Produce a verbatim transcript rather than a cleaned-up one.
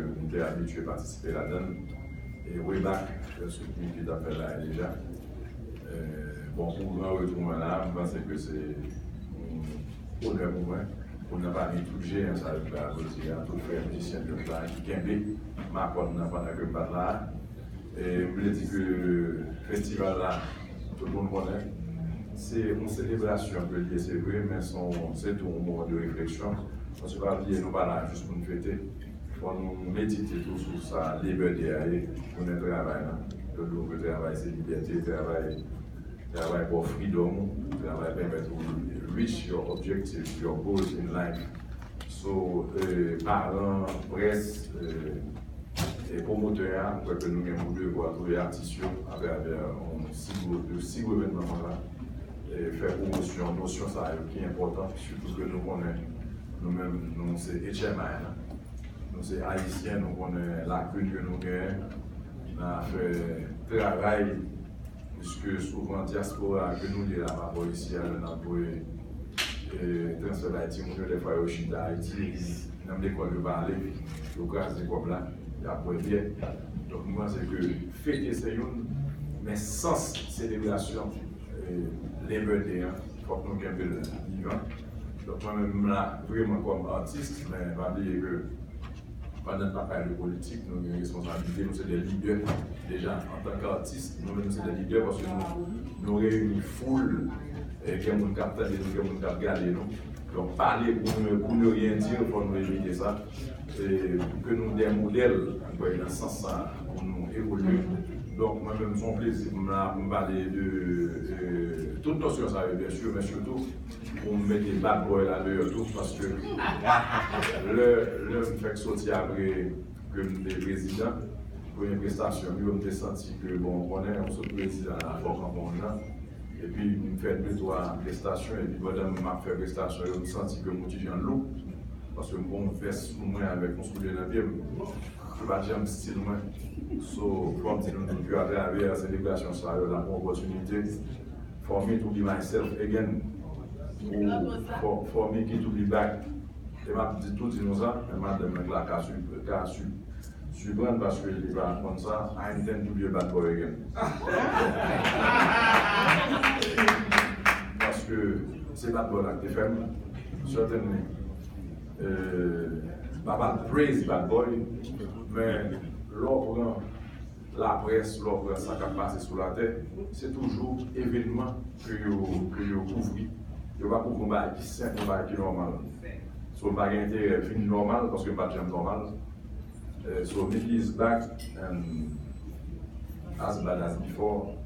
m te abitye patisipe ladan l. E Webak, lè soutni ki t ap fè l la deja. Eh, bon, pou gran retou mwen la, m panse ke se yon onè pou mwen pou nan pami tout jeyan sa yo ki la jodi a, tout frè mizisyen ke m la ki kenbe makòn nan pandan ke m pa t la a. E m vle di ke festival la, tout moun konnen, se yon selebrasyon ke l ye, se vre, men se yon, se tou yon moman de refleksyon. Paske pa bliye, nou pa la jis pou n fete. Fò nou medite tou sou sa Labor Day a ye, jounen travay la. Yo di w ke travay se libète, travay, travay ba w freedom ou, travay pèmèt ou reach your objective, your goals in life. So, eh, paran, près, eh, e pwomotè a, m kwè ke nou gen pou devwa touye atis yo atravè yon si gwo, de si gwo evènman konsa, e fè pwomosyon nosyon sa yo ki enpòtan, sitou ke nou konnen nou menm, nou se H M I la. Nou se Ayisyen, nou konnen lakin ke nou genyen nan afè travay, piske souvan dyaspora ke nou ye la pa bò isi a, lè n ap voye, eh, transfè bay timoun yo, dèfwa yo chita Ayiti, epi nan lekòl yo pa ale, yo kraze kòb la, y ap bwè byè. Donk, m panse ke fete se youn, men sans selebrasyon, eh, Labor Day an, fòk nou kenbe l vivan. Donk, mwen menm, m la vreman kòm atis, men pa bliye ke pandan n pa pale de politik, nou gen responsablite, nou se de lidè. Deja, antanke atis, nou menm nou se de lidè paske nou, nou reyini foul, eh, gen moun k ap tande nou, gen moun k ap gade nou. Donk, pale pou nou, pou nou ryen di, fò nou evite sa. E pou ke nou de modèl, mwen kwè nan sans sa, pou nou evolye. Donk, mwen menm, se yon plezi pou m la, pou m pale de, eh, tout nosyon sa yo, byen si, men sitou, pou m mete Bad Boy la deyò tou, paske lè, lè m fèk soti apre ke m te prezidan, premye prestasyon m yo, m te santi ke, bon, ou konnen, yon sot prezidan la, fòk anpil moun nan. Epi m fè de twa prestasyon, epi pandan m ap fè prestasyon yo, m santi ke m yon ti jan lou, paske m gen yon vès sou mwen avèk yon soulye nan pye m. Se pa t janm stil mwen. So, fò m di nou tout ke atravè selebrasyon sa yo, la pou opòtinite for me to be myself again. Pou, for, for me to be back. E m ap di, tou di nou sa, men madanm mwen la ka, ka siprann paske li pa konn sa, I intend to be a bad boy again. Paske se bad boy la ki te fè m, certainly. Eh, m pa pral praise bad boy, men lè w pran laprès, lè w pran sa k ap pase sou latè, se toujou evènman ke yo, ke yo kouvri. Yo pa kouvri yon bagay ki senp, yon bagay ki nòmal. So, m pa gen enterè vin nòmal, paske m pa t janm nòmal. Eh, so, Mickey is back and as bad as before.